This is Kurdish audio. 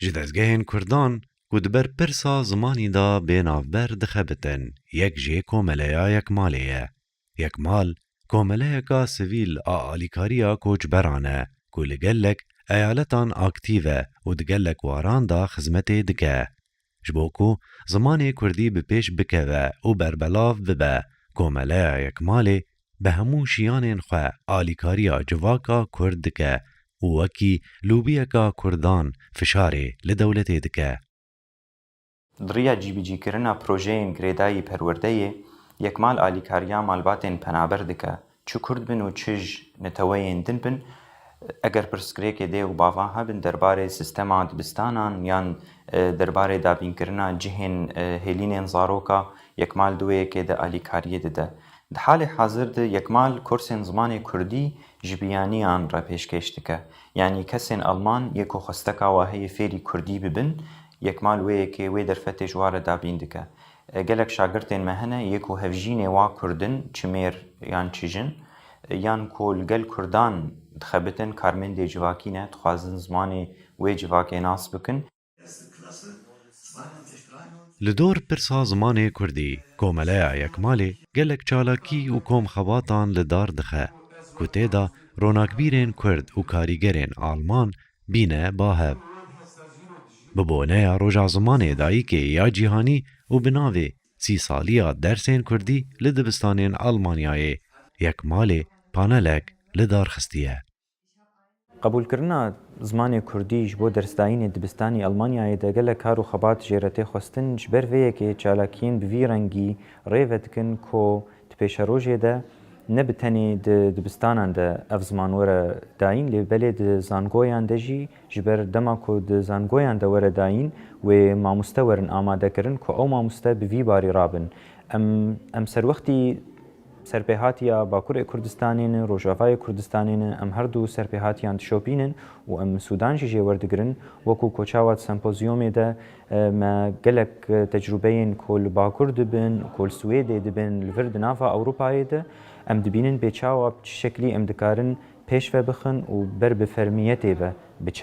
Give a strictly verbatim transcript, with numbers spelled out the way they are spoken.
Ji dezgehên Kurdan ku di ber pirsa zimanî de bê navber dixebitin, yek jê Komeleya Yekmalê ye. Yekmal, komeleyeka sivîl a alîkariya koçberan e, ku li gelek eyaletan aktîf e û di gelek waran de xizmetê dike. Ji bo ku zimanê kurdî bi pêş bikeve û berbelav bibe, Komeleya Yekmalê bi hemû şiyanên xwe alîkariya civaka kurd dike û wekî lûbiyeka kurdan fişarê li dewletê dike. Di riya cîbicîkirina projeyên girêdayî perwerdeyê, Yekmal alîkariya malbatên penaber dike, çi kurd bin û çi ji neteweyên din bin. Eger pirsgirêkê dê û bavan hebin derbarê sîstema dibistanan yan, e, derbarê dabînkirina cihên, e, hêlînên zaroka, Yekmal di wê yekê de alîkariyê dide. Di halê hazir de Yekmal kursên zimanê kurdî ji biyaniyan re pêşkêş dike. Yanî kesên Alman yê ku xwesteka wa heye fêrî kurdî bibin, Yekmal wê yekê wê derfetê ji wa re dabîn dike. E, gelek şagirtên me hene yê ku hevjînê wa kurd in, çi mêr yan çi jin, e, yan ku li gel kurdan dixebitin, karmendê civakî ne, dixwazin zimanê wê civakê nas bikin. Li dor pirsa zimanê kurdî, Komeleya Yekmalê gelek çalakî û komxebatan li dar dixe, ku tê de ronakbîrên kurd û karîgerên alman bîne ba hev. Bi boneya Roja Zimanê Dayikê ya Cîhanî û bi navê sî saliya dersên kurdî li dibistanên Almanyayê, Yekmalê panelek li dar xistiye. Qebûlkirina zimanê kurdî ji bo dersdayînê dibistanî Almanyayê de gelek kar û xebat jê re tê xwestin, ji ber vê yekê çalakiyên bi vî rengî rê ve dikin ku di pêşerojê de ne bi tenê di dibistanan de ev ziman were dayîn, lê belê di zangoyan de jî, ji ber dema ku di zangoyan de were dayîn, wê mamoste werin amadekirin ku ew mamoste bi vî barî rabin. Em, em serwextî serpêhatiya Bakurê Kurdistanê ne, Rojavayê Kurdistanê ne, em her du serpêhatiyan dişopînin û em Sûdan jî jê werdigirin. Wekû ku çawa di sempozyomê de, e, me gelek, e, tecrûbeyên ku li Bakur dibin, ku li Swêdê dibin, li vir di nava Ewropayê de, em dibînin bê çawa bi çi şeklî em dikarin pêş ve bixin û ber bi fermiyetê ve biçe.